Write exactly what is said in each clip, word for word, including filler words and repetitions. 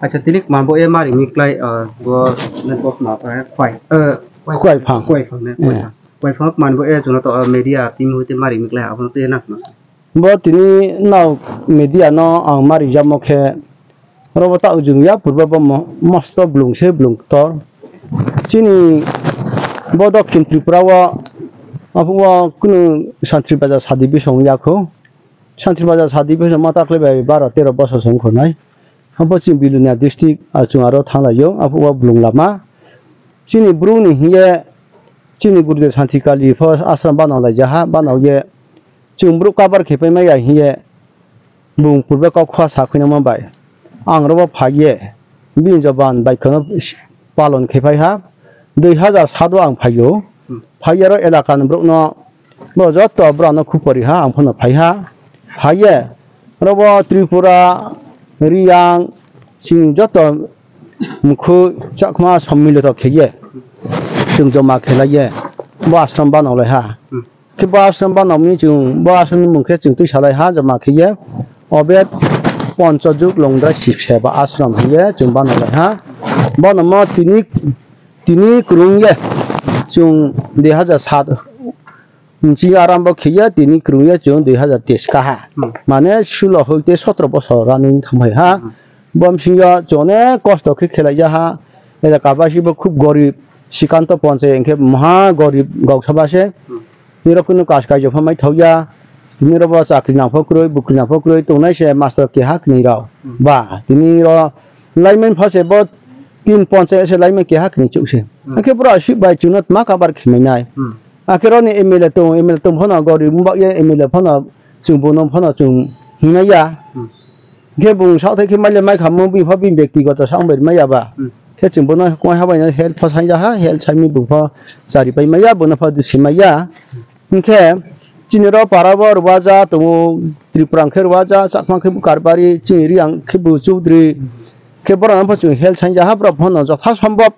Acha, tini manbo e mari miklai, ah, bo, bo ma, eh, kwai, eh, kwai phang. Kwai phang ne, kwai phang. Kwai phang manbo e chwngno to, ah, media team hoite mari miklai, abono to e nakma. Bo tini nao media no ang mari jamo khe, robo ta ujung ya purba bo mo-, mosto blung se blung ktor. Chini bo Dokhin Tripura o, abo o kunu santri baja sadi bisong yakho. Santri baja sadi bisong ma takle bai baro tero bosor song khonai. Abo chini Bilonia district, ah, chwng aro thanglaio, abo o blung lama. Chini bru ni hiye, chini Gurudev Santi Kali pho ashram banao lai jaha, banao ye chwng bru kabar khe pai maya hiye, bung purbe kok khwa sa khuinama bai. Ang robo phaiye, bini joban bai kheno palon khe pai ha. Dui hazar sat o ang phaio. Hmm. Phaiye ro elaka ni borok no, bo joto borok no khupori ha, ang phano phai ha. Phaiye, robo Tripura, Riyang, chini joto mukhu chakma sommilito kheye, chwng joma khelaiye, bo ashram banao lai ha. Hmm. Khe bo ashram banao ni chwng, bo ashram ni mung khe chwng twi salai ha, joma kheye, obe Ponchojug Longdra Sib Seba Ashram hiye chwng banao lai ha. Bono mo tini, tini kwrwng ye chwng dui hazar sat, Nchi arambo khiya tini kwrwngya chwng dui hazar teis kaha. Hmm. Mane sulo hoite sotro bosor running thangphai ha. Hmm. Bom singyo chwng onek kosto khe khelaija ha. Elaka basi bo khub gorib. Sikanto Ponchai hwnkhe maha gorib goksa base. Hmm. Nirok kunu kas kaijo pha mai thokya. Tini robo chakri nang pho kwrwi, bukri nang pho kwrwi, tongnai se master keha kni rao. Hmm. Ba, tini ro Laimani pha se bo tin ponchai se laimani keha kni chuk se. Hmm. Hwnkhe bro aswk bai chwngno tma kabar khimai nai. Hmm. Akhe roni M L A tong, M L A tong phano gorib wng bakya M L A phano chwng bono phano chwng hingnai ya. Hmm. Hwnkhe bung saothai khe maile mai kha mo bini pha bini bektigoto sa wng bai maya ba. Hmm. Khe chwng bono koi ha bai no help pho saija ha, help saimi bung pho chari pai maya, bono pho dusi maya. Hwnkhe chini ro para bo rwajak tongo, Tripura hwnkhe rwajak, Chakma hwnkhe bo Karbari, chini Riyang hwnkhe bo Chudri. Khe borok no pho chwng help saingjak ha, borok phano jotha sombhob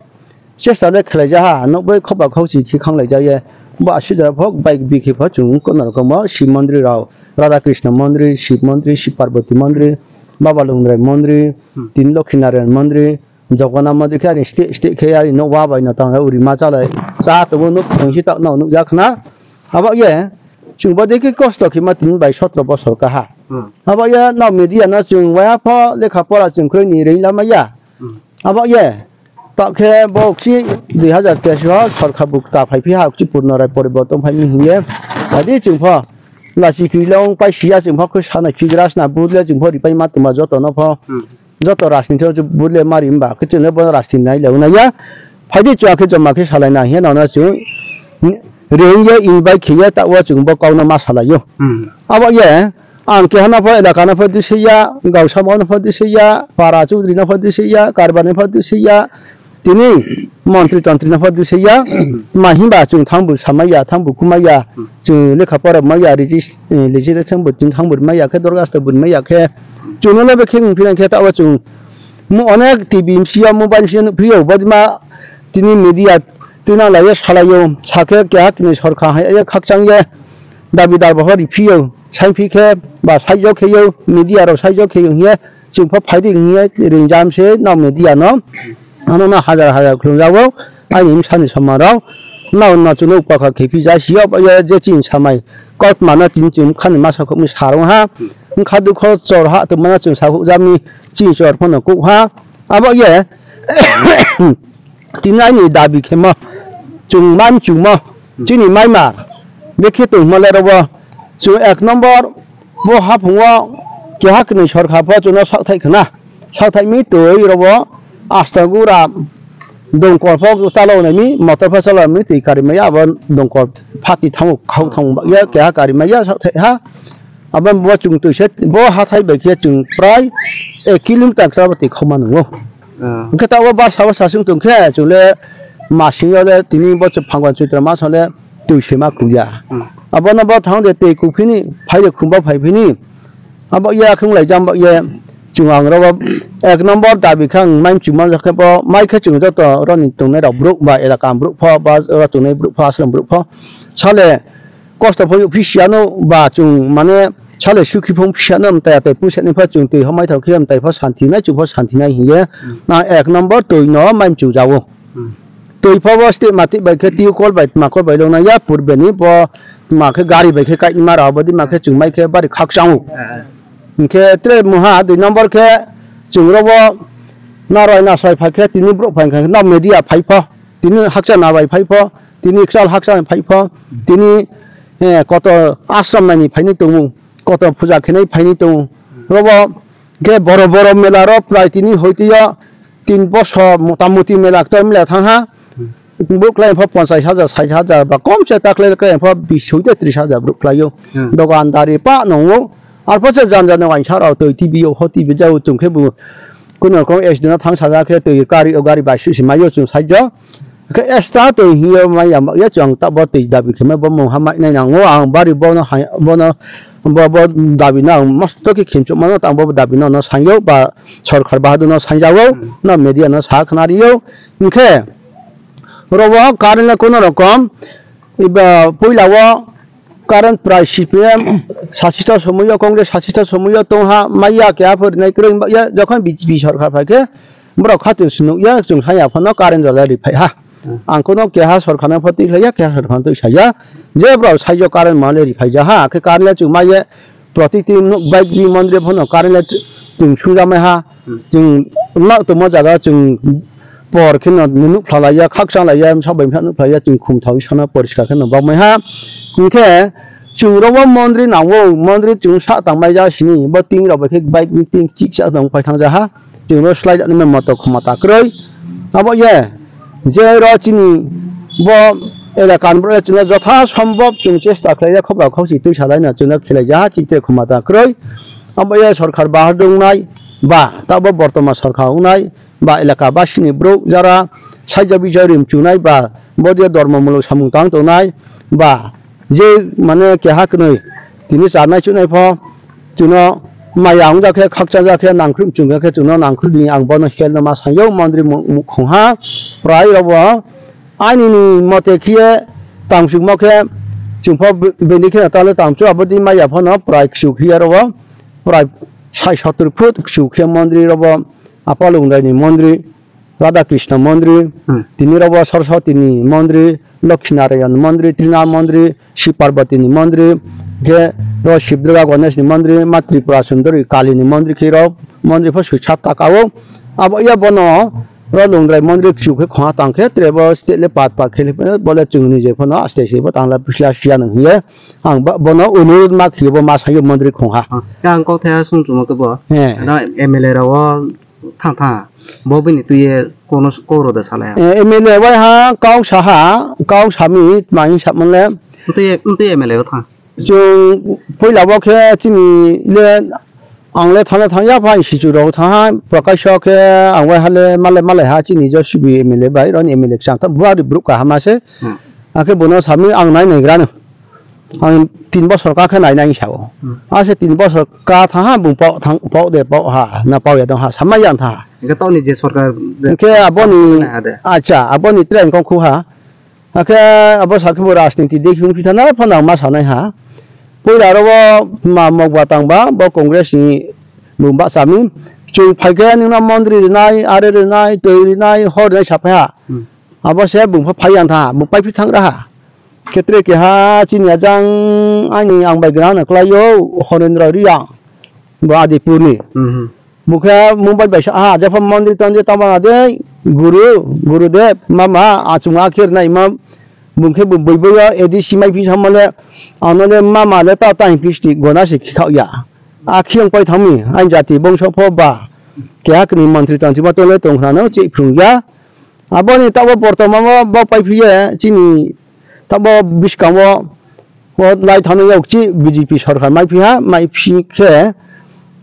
chesta le khlai jak ha, nukbai khokba khokchi khe khanglai jak ye. Bo aswk jora pho bike bikhi pho chwng kono rokomo Shiv Mondri rok, Radha Krishna Mondri, Shiv Mondri, Shiv Parvati Mondri, Baba Longrai Mondri, Hmm. tini Lokhi Narayan Mondri, Jogona modi khe ani state state khe ani nokbar bai no tang uri ma chalai cha tongo nuk thung si tak no nuk jak khna. Abo ye chwng bo de khe kosto khe ma tini bai sotro bosor kaha. Hmm. Abo ye no media no chwng waya pho lekha pora chwng khroi ni reing lama ya. Hmm. Abo ye ta khe bo si dui hazar teis o sorkar buk ta phai phi ha si purno rai poriborton phai mi hiye. Adi chwng pho lasi kri long pai siya chwng pho khe sana kri gras na budle chwng pho ripai ma tuma joto no pho. Hmm. Joto rajniti o bule mari hwnba khe chwngno bono rajniti nai le wnaya. Phaidi chwng khe joma khe salai na hiya nono chwng rengye invite khiye ta o chwng bo kokno ma salai o. Hmm. Abo ye ang keha no pho elaka no pho dusaiya, gausa no pho dusaiya, para chudri no pho dusaiya, karbar no pho dusaiya, tini montri tontri no pho dusaiya, ma himba chwng thangbu samaiya, thangbu kumaiya, chwng lekha pora maiya, regis-, eh, registration bo chwng thangbu maiya khe, dorgasta bo maiya khe, chwngno le be khe wng philang khe ta o chwng mo onek T V msiya, mobile msiya nukphiyo, bodima tini media twina laiyo salayo, sakhe keha kini sorkar hai ye khakchang ye, dabi darbo pho riphiyo, saiphi khe ba saijo kheyo, media rok saijo kheyo hiye, chwng pho phaidi hiye ringjam se no media no. Ano no hajar hajar khulum jago, ani msani samaro, no no chwng upakha khepi ja siyo, ba ye je chin samai, kot mana tin chwng khani masa khokni sarong ha, wngkha dukho chor ha, to mana chwng sakhuk jami, chin chor phano kuk ha, abo ye, tini ani dabi khemo, chwng man chwngmo, chini maimar, bekhe tongmo le robo, chwng ek number, bo haphungo keha kwnwi sorkar pho chwngno sakthai khna, sakthai mi twi robo asta gura dongkol pho chalo nai mi, motor pho chalo mi, twi kari maya abo dongkol phati thango, khau thango ya keha kari maya sakthai ha. Abo bo chwng twi se bo hathai bai khe chwng prai ek kilometer kisa bo twi khoma nungo. Ah. Hwnkhe ta o barsa o sasung tong khe chwng le masing yo le tini bo phangwan chwitra ma song le twi sema kuya. Hmm. Abono bo thang de twi kuphini phai de khumba phai phini. Abo ya khung lai jam bo ye chwng ang rogo ek number dabi khang mai chuma khe bo mai khe chwng joto roni tongnai rok bruk ba elaka bruk pho ba ro tongnai bruk pho aswk bruk pho sale kosto pho phisiano ba chwng mane Sale sukhi phung phisa no mtai atai pusa ni pha chung twi homai thok khe mtai pha santi nai, chung pha santi nai hiye. Hmm. Na ek number twi no mai mchu jawo. Hmm. Twi pha bo state mati bai khe tiyokol bai tma kol bai long na ya purbe ni bo tma khe gari bai khe kai ma ra bo di ma khe chung mai khe bari khak chango. Ah. Hinkhe tre muha dui number khe chung ro bo na roi na soi phai khe tini bro phai khe na media phai pho, tini hakcha na bai phai pho, tini kchal hakcha phai pho, tini, eh, koto ashram nani phai ni tongo. Koto puja khenai phaini tongo. Robo khe boro boro mela ro prai tini hoitio tin boso mota moti mela ktor mela thang ha. Buk lai pho ponchas hajar, sait hajar ba kom se tak lai khe pho bis hoite tris hajar buk lai yo. Hmm. Dogan dari pa nongo. Ar pho se jan jan wain sa rao toi T V yo ho T V jao chung khe bu kuno kong S D no thang saja khe toi kari o gari bai su si mai yo chung sai jo. Khe extra twi hiyo mai ya, ya chwng ta bo twi dabi khe mai bo mung ha mai nai nango, ang bari bono hai, bono, bo, bo dabi no ang mosto khe khinchuk mano, tang bo dabi no, no sanyo ba sorkar bahadur no sanjago, Hmm. no media no sa khna riyo. Hinkhe robo current le kono rokom, iba puila o current prai C P M sachista somoyo, Congress sachista somoyo tongha, maya khe aphor nai kwrwi ba ya, jokhon B J P sorkar phai khe, borok khatung si nukya, chwng saya phano current rwlai ri phai ha. Hmm. Ang kono keha sorkarno pho twi khlaiya, keha sorkarno twi saya. Je borok saijo current male ri phai ja ha, khe current le chwng maiye protiti nuk bai bi mondri phano current le chwng sungja mai ha. Hmm. Chwng nok tongma jaga chwng por kheno nuk phalaiya, khakchang laiya, sabai phano nuk phalaiya, chwng khum thawi sana poriskar kheno bak mai ha. Hinkhe chwng robo mondri nango, mondri chwng sa tang mai ja sini, bo ting rok bai khe bike ni ting chik sa tong pai thang ja ha. Chwng no slai jani moto khoma ta kwrwi. Abo ye, je ro chini bo elaka ni borok chwng no jotha sombhob chwng chesta khlai ya, khobra khokchi twi salai no chwng no khelai ja ha, chite khoma ta kwrwi. Abo ye sorkar bahar wngnai ba, ta bo bortoman sorkar wngnai ba, elaka basini borok jara saija bija rim chungnai ba, bo je dormo muluk samung tang tongnai ba, je mane keha kwnwi tini charnai chunai pho, chwngno maya wng jakhe, khakcha jakhe, nangkhrum chwng jakhe, chwngno nangkhrum di, ang bono helno ma sanyo, mondri mu-, mukhung ha, prai robo, ani ni mote khiye, tang chukmo khe, chwngpho be-, bini kheno tale tang chu, abo di maya phono, prai kchu khiye robo, prai sai sotur phut kchu khiye mondri robo, Apalungrai ni mondri, Radha Krishna mondri, Hmm. tini robo Saraswati ni mondri, Lokhi Narayan mondri, Trina mondri, Shiv Parvati ni mondri, khe ro Shiv Durga Ganesh ni mondri, Ma Tripura Sundari Kali ni mondri khe ro mondri pho sui sat taka o. Abo ya bono ro Lungrai mondri kchu khe khonga tang khe tre bo state le pat pat khe le bole chwng ni je phono aste se bo tang la pisla sia nang hiye. Ang ba-, bono onurod ma khiye bo ma sayo mondri khongha. Ah, khe ang kok thaya sung chuma khe bo. He. Ano M L A rao thang thang. Bo bini twi ye kono s-, kok rw da salai. Eh, M L A bai ha kok saha, kok sami tma hing sap manle. Mtwi, mtwi M L A o thang. Chwng puila bo khe chini le ang le thang thang ya pha sichu rao thang ha Prakash khe ang bai ha le male male ha chini jo sibi M L A bai ron M L A chang ta bari bruk ka ha ma se. Hmm. Akhe bono sami ang nai nai grano. Ang tin bosor ka khe nai nai sao. Hmm. Ase tin bosor ka tha ha bung pok thang pok de pok ha na pok ya dong ha sama yang tha. Hingke toni je sorkar de Hingke aboni nai ha de. Acha aboni train kong khu ha. Akhe abo sakhe bo rajniti de hung phi thana phano ma sanai ha. Puila ro bo ma mok ba tang ba bo Congress ni bung ba sami. Chung phai khe ningna mondri rinai, are rinai, twi rinai, hor rinai saphai ha. Hmm. Abo se bung pha phai yang tha, bung pai phi thang raha. Khetre keha chini ajang ani ang bai gana na klai yo Honendra Riya. Bo Adipur ni. Mhm. Bukha Mumbai bai sa ha, jepha mondri tonje tama de guru, guru de mama achung akhir nai ma bung khe bo boi boi A D C mai phi samale ano le mama le ta ta phi sti gona se khikha ya. Akhi ang pai thami, ang jati bongso pho ba. Keha kni montri tong chima tole tong khna no che phrung ya. Aboni tabo bortoman o bo pai phiye chini tabo bwskango o lai thani yok chi B J P sorkar mai phiha, mai phi khe,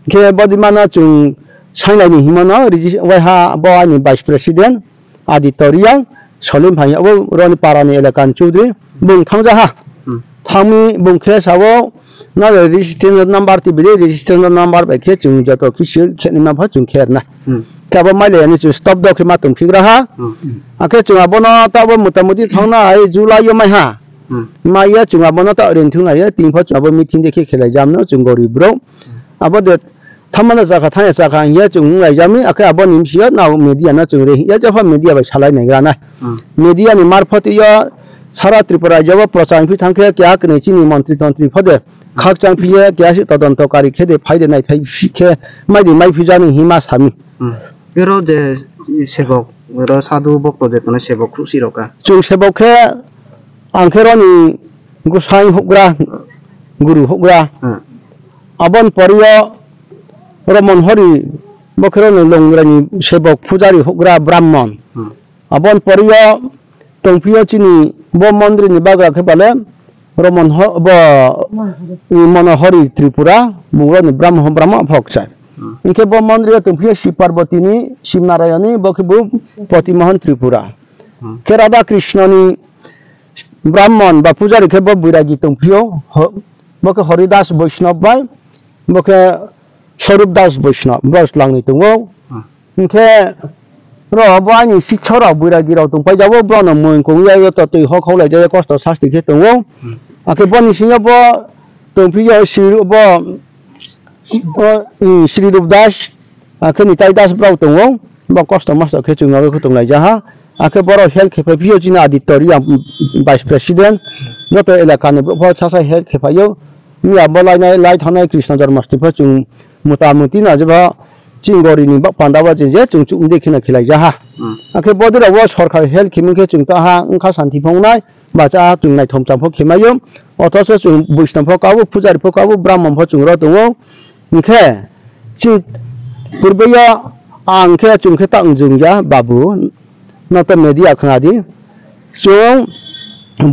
khe bodimano chwng sainai ni himano riji-, waiha bo ani Vice President Aditya Riang, Solim Phai abo roni parani elakani Chaudhary bung thangjaha. Hmm. Thangmi bung khe sabo na registration number tibili registration number bai khe chwng joto kisi khenima pha chwng kherna. Hmm. Khe abo mailai ani chwng stop dok khe ma tongphigra ha. Hmm. Akhe chwng abono tabo motamuti thangna hai July o mai ha. Hmm. Maya chwng abono ta rin thung laiya, tini pho chwng abo meeting de khe khelai jamno chwng gorib bro. Hmm. Abo de thamano chakha thani chakha hiya chwng wng lai jami, akhe abo ni bisi ya na media no chwng re hiya, jepha media bai salai nai gra nai. Hmm. Media ni marphat yo sara Tripura rajyo bo prochar phi thang khe kya kne chini montri tontri pho de khakchang phi ye kya si todonto kari khe de phai de nai phai phi khe mai de mai phi jani hima sami. Hmm. Ero je sebok, ero sadhu bhokto je kono sebok khusi roka. Chwng sebok khe ang khe roni gosai hukgra, guru hukgra. Hmm. Abon poriyo Romon Hori, bo khe roni longrani sebok pujari hukgra Brahmon. Hmm. Abon poriyo tongphiyo chini bo mondri ni bagra khe bale Romon ho-, bo, i Monohori Tripura, bungro ni Brahma, Brahma phokchai. Hmm. Hinkhe bo mondri o tongphiyo Shiv Parvati ni, Shiv Narayan ni, bo khe bo Poti Mohan Tripura. Hmm. Khe Radha Krishna ni Brahman ba pujari khe bo Boiragi tongphiyo, ho-, bo khe Horidas Vaishnav bai, bo khe Swarup Das Vaishnav, bo slangni tongo. Hmm. Hinkhe ro bo ani siksa rok Boiragi rok tongpai jabo, bono mung kong ya yo to twi hok hok lai jaya kosto sasti khe tongo. Hmm. Akhe boni singo bo tongphi yo si bo, o, i, Sri Rup Das, akhe Nitai Das brok tongo. Bo kosto mosto khe chwng abo khe tong lai jaha. Akhe borok help khe phai phio chini Aditya Riya, Vice President. Joto elaka ni borok pho sa sa help khe phai o. Miya bo lainai, lai thangnai Krishna Janmashtami pho chwng mota moti no jeba chini gori ni bak panda ba je, je chwng chuk de kheno khelai jaha. Hmm. Akhe bodi rok bo sorkar help khimung khe chwng ta ha wngkha santi phongnai, bacha ha chwng naithom cham pho khemai o. Othoso chwng Vaishnava pho kabo, pujari pho kabo, Brahman pho chwng ro tongo. Hinkhe chwng purbe yo ang khe chwng khe ta wngjwng ya babu, no to media khna di. Chwng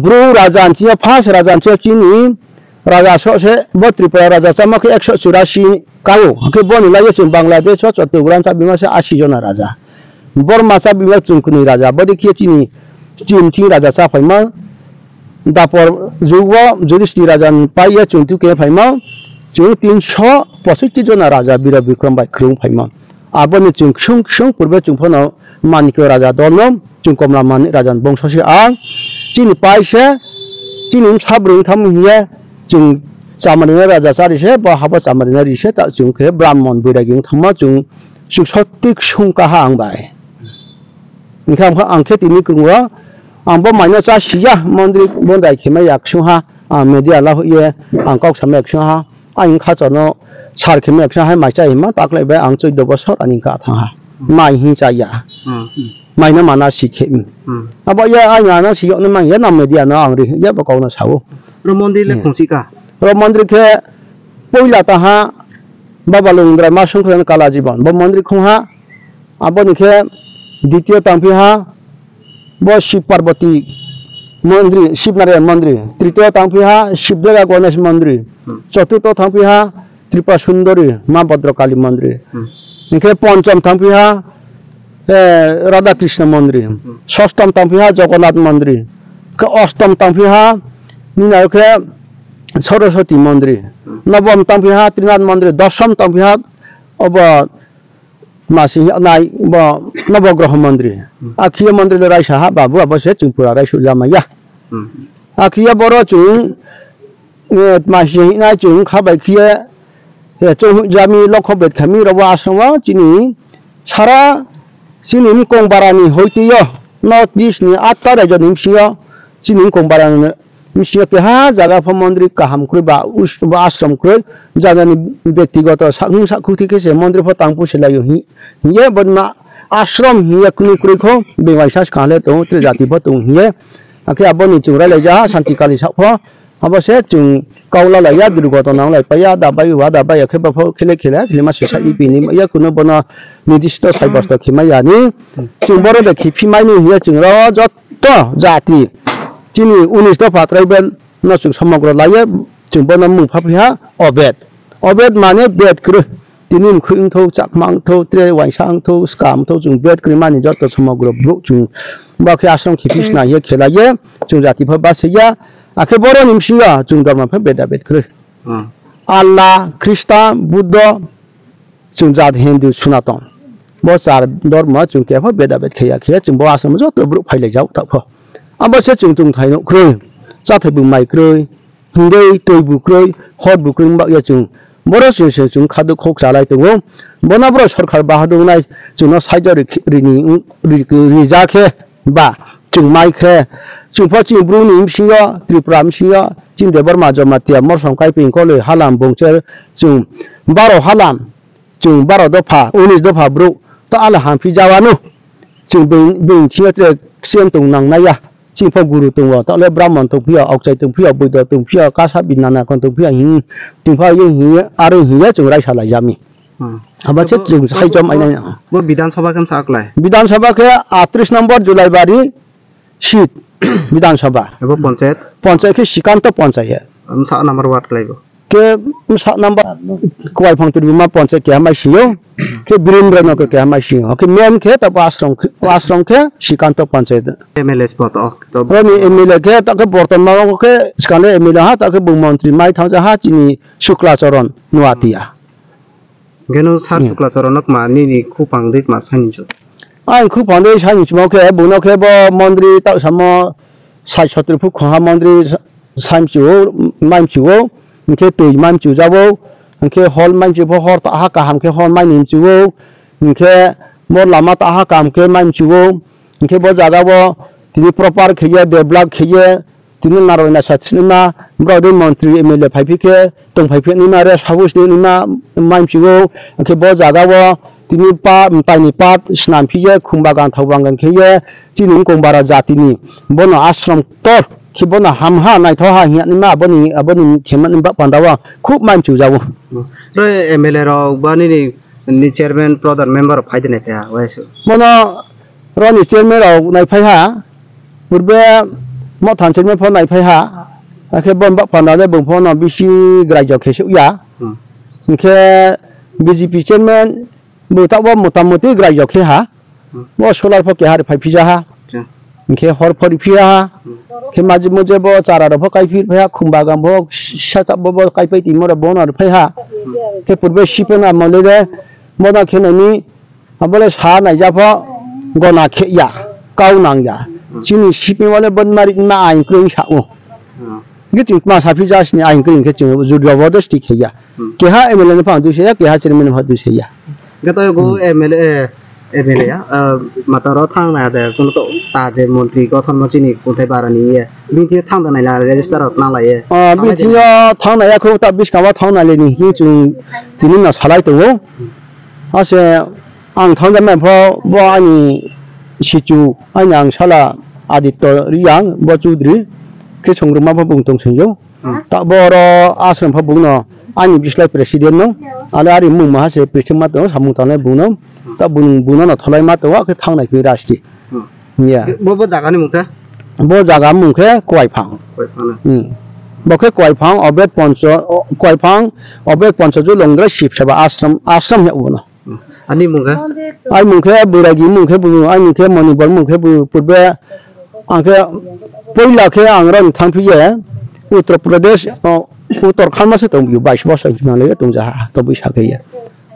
Bru raja ni chini first raja ni chini raja so se bo Tripura raja chama khe ekso churasi kao. Hwnkhe boni laiyo chwng Bangladesh o Chattogram chabima se asi jona raja. Borma chabima chwng kwnwi raja. Bodi khe chini Chin thing raja cha phaima. Dapor jugo Judishti raja ni paiya chwng tu khe phaima. Chwng tinso posotti jona raja Bira Bikram bai kwrwng phaima. Aboni chwng ksung ksung purbe chwng phano Manikya raja dolno chwng Komla Manik raja ni bongso se ang. Chini pai se chini bwsa bwrwi wng thangma hiye chwng chamarina raja chari se bo habo chamarina ri se ta chwng khe Brahmon Boiragi wng thangma chwng chwng sotwi ksung kaha ang bai. Hwnkhe ang khe tini kwrwngo ang bo maino cha siya mondri bondai khema ya ksung ha ang media la ye ang kok sama ya ksung ha. Ayung khachono sar khe meksa hai mai chai hima taklai bai ang chuddo bosor ani wngkha thang ha. Hmm. Mai hi chaya. Hmm. Mai no mana si khe. Hmm. Abo ya ayung ana si yokno mang ya nam media no ang ri ya bo kokno sao. Ro mondir le Hmm. khungsi ka. Ro mondir khe poila ta ha Baba Lungdra ma songkhran kala jibon. Bo mondir khung ha Aboni khe ditiyo tangphi ha bo Shiv Parvati mondri, Shiv Narayan mondri. Tritiyo tangphi ha Shiv Durga Ganesh mondri. Hmm. Choturtho tangphi ha Tripura Sundari Ma Bhadrakali mondri. Hmm. Hinkhe ponchom tangphi ha, eh, Radha Krishna mondri. Hmm. Sostom tangphi ha Jagannath mondri. Khe ostom tangphi ha nini khe Saraswati mondri. Hmm. Nobom tangphi ha Trinath mondri. Dosom tangphi ha obo Masi nai bo Nabogro mondri. Hmm. Akhiya mondri le raisa ha babu abo se chwng pura raisu jama ya. Hmm. Akhiya boro chwng, eh, masi nai chwng kha bai khiye, eh, chwng jami lokho bet khami robo asongo chini sara chini mkong barani hoitiyo North East ni atta rajyo ni bisingo chini mkong barani Bisingo keha jaga pho mondri kaham kwrwi ba us-, ba ashram kwrwi jagani byaktigoto sakhung sakhukti khe se mondri pho tang pusi laio hi-, hiye bodma ashram hiye kwnwi kwrwi kho bebak sa swkang le tongo tre jati pho tongo hiye. Hakhe aboni chwng railai ja santi kali sak pho abo se chwng kaula laiya durgotona wng lai paiya da bai wa da bai khe bapho khele khele khele ma se sa ipi ni ya kuno bono nidishto sai bosto khema yani chwng boro de khiphimai ni hiye chwng ro jot to jati chini unis dopha tribal no chwng somogro laiye chwng bono mung phaphi ha obed. Obed mane bed kwrwi. Tini mkhwi wngthok, chakma wngthok, tre waisa wngthok, swkam wngthok, chwng bed kwrwi mani joto somogro bwrwk chwng bakhe aswng khiphis naiye khelaiye chwng jati pha basaiya. Akhe boroni bisingo chwng dorma pha beda bed kwrwi. Hmm. Allah, Khrista, Buddha, chwng jat Hindu, Sunaton. Bo char dormo chwng khe pho beda bed khe ya khe chwng bo aswk joto bwrwk phai lai jak tak pho. Abo se chwng tong thai nuk khrwi. chathai bo mai kwrwi, hwndwi twi bo kwrwi, hor bo kwrwi wng bak ya chwng. Boro chwng se chwng khaduk khok chalai tongo. Bono boro sorkar bahadur nai chwngno side o ri-, rini, ri-, rija khe ba chwng mai khe chwng pho chini bru ni bisingo Tripura bisingo chini Debbarma Jamatia Morsong Kaiping Koloi Halam Bongcher chwng baro halam chwng baro dopha, unis dopha bru to ala hamphi jawano. Chwng beng, beng chino tre siyam tong nang naya. Chini pho guru tongo, ta le Brahman tong phiya, Aokchai tong phiya, Buddha tong phiya, Kasa Binana kon tong phiya, hin, tong phiya, ye hin, are hin, ye chwng raisa lai jami. Hmm. Abo se Bo, chwng bo, sai chom bo, ai nai. Bo Bidhan Sabha khe msa aklai? Bidhan Sabha khe atris number Julaibari seat, Bidhan Sabha. Abo panchayat? Panchayat khe Srikanto Panchayat. Msa number ward klai bo? Khe sak number Kuai Phang Tribuma Panchayat keha mai sio, khe Birendra no khe keha mai sio, khe main khe ta ashram, ashram khe Srikanto Panchayat. M L A spot o, to Roni M L A khe ta khe borton ma khe skale M L A ha, ta khe bo montri mai thang ja ha chini Shukla Charan Nuatia. Geno sar Hmm. Shukla Charan no ma nini khupang de ma sani jo. Ang khupang de sani chimo khe, bono khe bo montri ta samo sai sotri phu khoha montri sa-, sai mchu, mai mchu, hingkhe twi mai mchu jabo, hingkhe hol mai mchu pho hor ta ha kaham khe hol mai ni mchu, hingkhe bo lama ta ha kaham khe mai mchu, hingkhe bo jaga bo tini proper khe ye develop khe ye tini narwina sa sinima, borok de montri M L A phai phi khe tong phai phi nima re sabu sini nima mai mchu, hingkhe bo jaga bo tini pa, taini pat snam phi ye khumba gang thau bang gang khe ye chini wngkong bara jatini bono ashram tor khe bono hamha naithoha hiya nima aboni, aboni khema ni ba panda o khub mai mchu jago. Ro M L A rok ba nini, ni chairman, pradhan member rok phai de nai kha, wai se. Bono roni chairman rok nai phai ha, purbe Mothan chairman pho nai phai ha, akhe bon bak panda de bung pho no bisi grai jok khe suk ya. Hmm. Hingkhe B J P chairman bo ta bo mota moti grai jok khe ha. Hmm. Bo solar pho keha ri phai phija ha. Acha. Hingkhe hor phori phiya ha. Hmm. Khe maji muje bo chara rok pho kai phir phai ha, khum bagan bo sa chap bo, bo kai pai timo rok bo no ri phai ha. Hmm. Khe purbe sipena mole de, bo da khe nani, abole sa naija pho gona khe ya, kau nang ya. Hmm. Chini sipi mole bon mari ma ain kwrwi sa o. Hmm. Hingkhe chwng tma sa phi ja sini ain kwrwi hingkhe chwng jubardasti khe ya. Hmm. Keha M L A ni phang dui se ya, keha chairman ni phang dui se ya. Gato go Hmm. M L A, M L A ya, ah, mataro thang na de, kono to ta je montri gothon mo chini kunthai bara ni ye. Bini thang da nai la register rok nang la ye. Ah, Thang bini lai thing je. Yo thang na ya kho ta biskang wa thang na le ni hi chwng tini no salai tongo. Ase ang thang da mai pho bo ani sichu, ani ang sala Aditya Riyang, bo Chudri, khe songruma pho bung tong sing yo. Hmm. Ta bo oro ashram pha bungno ani bislai president no, ale ari mung maha se president ma tongo, samung tangnai bungno, ta bung, bungno no tholai ma tongo, khe thangnai khe rasti. Hmm. Ya. Bo, bo jaga ni mung khe? Bo jaga mung khe Kuai Phang. Kuai Phang na. Hmm. Bo khe Kuai Phang, Obed Poncho, o, Kuai Phang, Obed Poncho ju Longdra Shiv Seba ashram, ashram ya uno. Ani mung khe? Ai mung khe Bairagi mung khe bu, ai mung khe Manipur mung khe bu, purbe ang khe poila khe ang ron thang phi ye Uttar Pradesh, o, Uttarakhand ma se tong biu bais bosor hwnna le tong ja ha, to bui sa khe ye.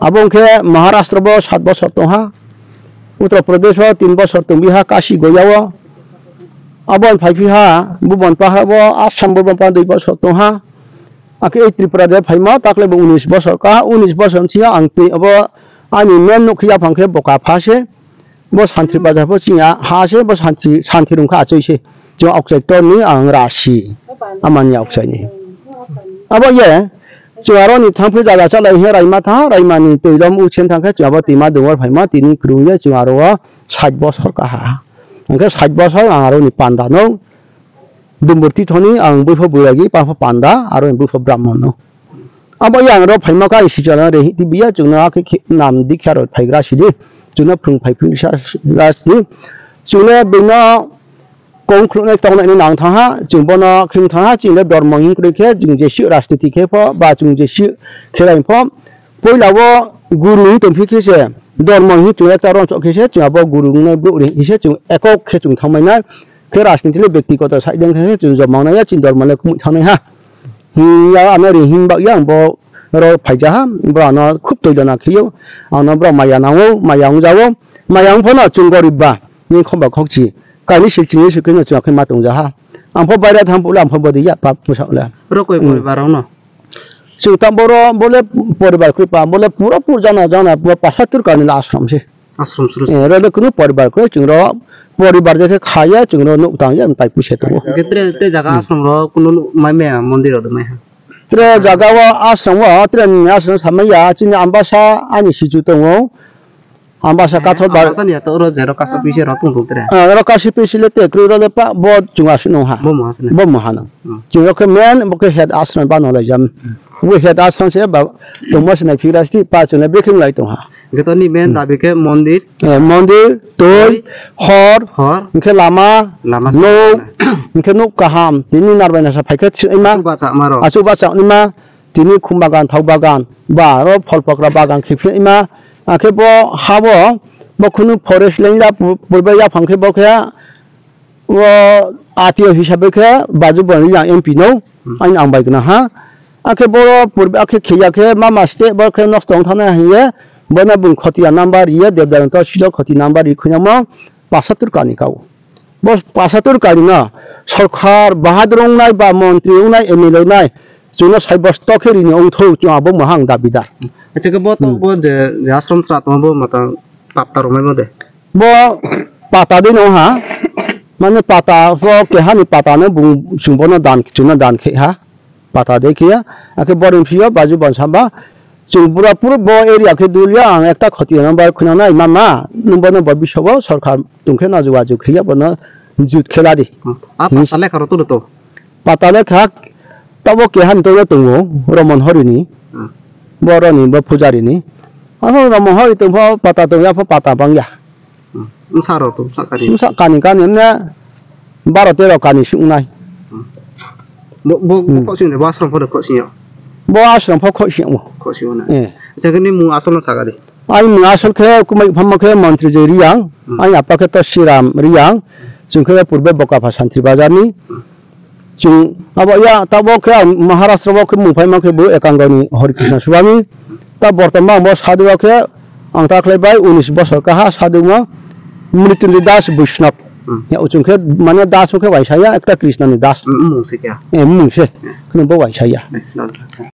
Abo ang khe Maharashtra bo sat bosor tong ha, Uttar Pradesh o tin bosor tong bi ha, Kashi Goya o. Abo ang phai phi ha, Bhuban Pahar bo, Assam bo pa dui bosor tong ha. Akhe ei Tripura de phaima takle bo unis bosor ka, unis bosor ni sio ang twi abo ani men nukhi yaphang khe boka pha se, bo santri baja pho chini ha se, bo santri, santri rung kha achoi se. Chwng Aokchai tor ni ang rasi, amani Aokchai ni. Abo ye, chwng aro ni thang phi jaga chalai he raima tha, raima ni twi rom u chen thang khe chwng abo tima dungor phaima tini kwrwng ye chwng aro o sait bosor ka ha. Hwnkhe sait bosor ang aro ni panda no. Dumburti thoni ang buipho buiragi, papho panda, aro buipho brahmon no. Abo yang ro phaima ka isi jana re hiti biya chwngno akhe khe nam dikha ro phaigra sidi. Chwngno phung phai phung sa la sidi. Chwngno bino kong khuluknai tongnai ni nang thang ha, chwng bono khim thang ha, chwng le dormo hing kwrwi khe, chwng je si rajniti khe pho, ba chwng je si khelai pho, poila o guru hing tong phi khe se, dormo hing chwng ekta ron sok khe se, chwng abo guru wngnai bru ri hing khe se, chwng ekok khe chwng thang mai nai. Khe rajniti le byaktigoto side wng khe chwng joma wngnai ya, chini dormo le kumui thangnai ha. Himya ano ri him bak ya, ang bo ro phaija ha, bo ano khub toilona khiyo, ano bro maya nango, maya wngjago, maya wng phano chwng gorib ba, ni khok ba khokchi, kaini sik chini sik kheno chwng akhai ma tongja ha. Ang pho baira thang pule ang pho bodi ya pap musa le. Oro koi Hmm. poribar rok no? Chwng tam boro bole poribar kri pa bole pura pur jana jana pura pasatur kani la ashram se. Ashram suru. Eh, oro le kunu poribar kri chwng ro poribar je khe khaya chwng ro nuk tang ya tai puse to. Hingke tre te jaga Hmm. ashram ro kunu mai maya mondir ro mai ha. Tre jaga o ashram o tre ni ashram samaya chini ambasa ani sichu tongo. Ambasa kathok bar. Ambasa ni ato oro jero kaso pise ro tong tong tere. Ah, oro kaso pise le te kroi ro le pa bo chunga sino ha. Bo mo hasne. Bo mo hano. Hmm. Chunga ke men bo ke head ashram ba no lai jam. Hmm. Bo head ashram se ba tongma sina phira sti pa chunga bekhim lai tong ha. Geto ni men Hmm. dabi ke mondir. Eh, mondir, tui, Tui. hor, Hor. hingke lama, Lama no, hingke nuk kaham. Tini narbai nasa phaikhe ima. Asu bacha maro. Asu bacha ima. Tini khum bagan, thok bagan, ba aro phol pokra bagan khe phiyai ma. Akhe bo ha bo, bo khunu forest line la pu-, purbe yaphang khe bo khe, o atiyo hisabe khe Baju Bwrani yang M P no, Hmm. aini ang bai gana ha. Akhe bo purbe akhe khiya khe mama state bo khe nosto wng thana hiye, bono bung khotiya number riye, Debdar to silo khoti number ri khunamo, pasatur kani kao. Bo pasatur karino sorkar bahadur wngnai ba montri wngnai M L A wngnai chwngno sai bosto khe rini wngthok chwng abo mohang dabidar. Acha khe bo to Hmm. bo je, je ashram cha tong bo mata patta romai mo de. Bo pata de no ha mane pata bo kehani pata no bung chwng bono dan chwngno dan khe ha. Pata de khiya, akhe borom phiyo, baju bon samba, chwng bura puro bo area khe dul ya, ang ekta khoti number khuna nai, mama, nwng bono bo bisogo sorkar tong khe na jugajuk khiya, bono jut khela di. Hmm. A Nis- pata lekha ro to to. Pata lekha, tabo kehan to tongo, Romon Horini, Hmm. boroni, bo pujarini. Ano Romon Hori tong pho pata tong ya pho pata bang ya. Hmm. Bwsa rok to, bwsa kani. Bwsa kani, kani, emne baro tero kani si wngnai. Hmm. Bo, bo, bo Hmm. Khosing de, bo ashram pho de khosing yo. Bo ashram pho khosing yo. Khosing yo na. Eh. Acha, khe ni mung asol no saga di. Ai mung asol khe kumai phamma khe Montri Jai Riyang, Hmm. ai apa khe to Siram Riyang, chwng khe purbe Bokapha Santri Bazar ni. Hmm. Chwng abo ya tabok khe ang Maharashtra o khe mung phaima khe bo Ekangoni Hori Krishna Swami. Ta bortoman bo sadhu o khe ang ta khlai bai unis bosor kaha sadhu ma Mrityunjoy Das Vaishnav. Hmm. Ya uchung khe mane Das khe waisa ya ekta Krishna ni Das. Hmm, mung se kya? Eh, mung se. Hmm. Kheno bo waisa ya. Hmm, lol, lol.